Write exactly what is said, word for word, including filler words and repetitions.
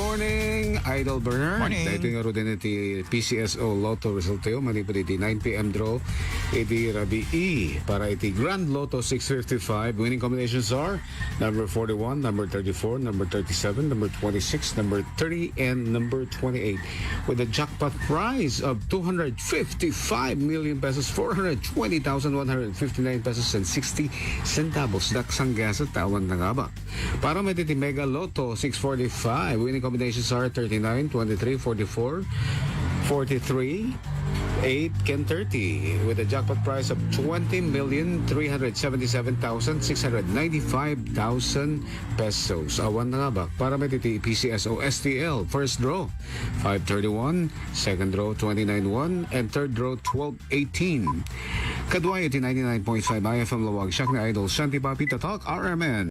Morning, Idol Bernard. Morning. Daytoy ngaruden iti P C S O Lotto resultayo manipud iti nine p.m. draw iti rabii para iti Grand Lotto six fifty-five. Winning combinations are number forty-one, number thirty-four, number thirty-seven, number twenty-six, number thirty, and number twenty-eight, with a jackpot prize of two hundred fifty-five million pesos, four hundred twenty thousand one hundred fifty-nine pesos and sixty centavos. Daksang gasat, awan nangabak. Para met iti Mega Lotto six forty-five, winning combinations are thirty-nine, twenty-three, forty-four, forty-three, eight, and thirty, with a jackpot price of twenty million three hundred seventy-seven thousand six hundred ninety-five thousand pesos. Awan nangabak. Para met iti P C S O S T L, first draw five thirty-one, second draw twenty-nine one, and third draw twelve eighteen. Kaduayo iti ninety-nine point five I F M Laoag, siak ni Idol Santi Papi, Tatak R M N.